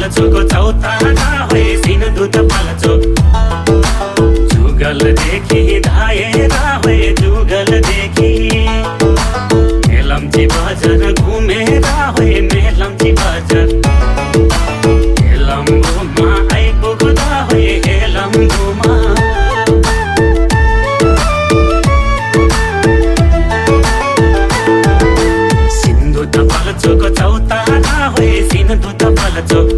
पाल्चोको चौतारा होए सिन्धुत पाल्चोक जुगलदेखि धाएर होए जुगलदेखि मेलम्ची बजार घुमेर होए मेलम्ची बजार हेलम्बुमा आइपुग्दा होए हेलम्बुमा सिन्धुत पाल्चोको चौतारा होए सिन्धुत पाल्चोक